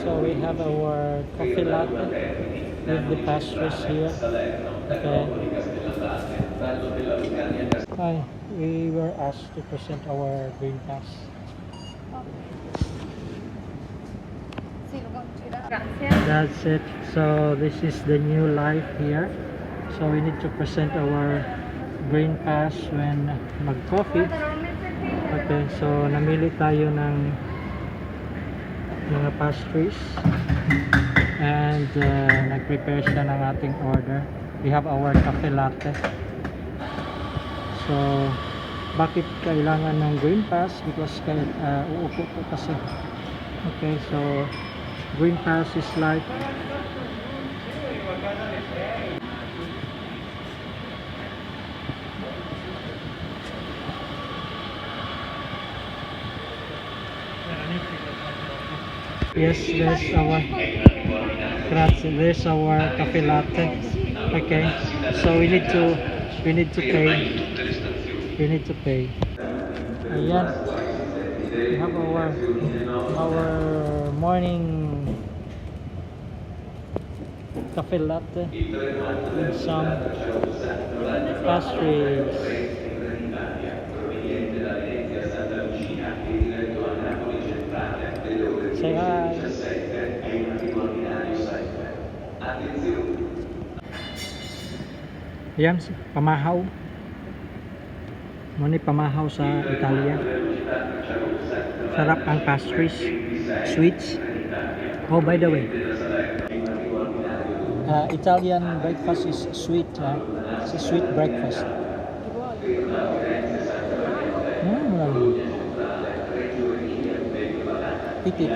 So we have our coffee latte with the pastries here. Okay. Hi, we were asked to present our GreenPass. That's it. So this is the new life here. So we need to present our GreenPass when mag-coffee. Okay, so namili tayo ng mga pastries and nag-prepare siya ng ating order. We have our cafe latte. So bakit kailangan ng GreenPass? Because uupo po kasi. Okay, so GreenPass is like yes, there's our cafe latte. Okay, so we need to pay. Ayan, we have our morning cafe latte with some pastries. Say hi. Ayan, pamahaw. Muna pamahaw sa Italia. Sarap ang pastries, sweets. Oh, by the way, Italian breakfast is sweet. It's a sweet breakfast. Pitit.